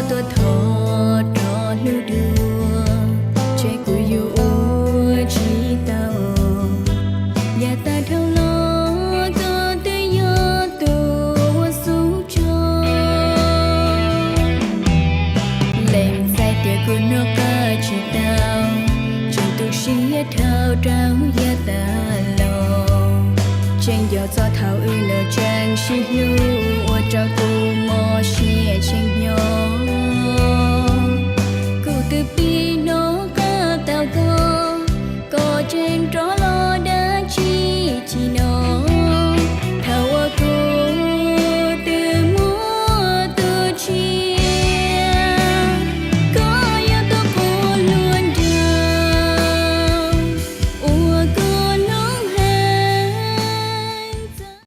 Tuaj thov rov hlub dua, ntshe kuv yuav ua tsis tau. Yav tag dhau los koj twb yog tus uas xub tso. Lees txais tias kuv noj qab tsis tau, tseem tu siab dhau rau yav tas los. Tseem yog txog thaum wb los tseem sib hlub, ua rau kuv mob siab tseem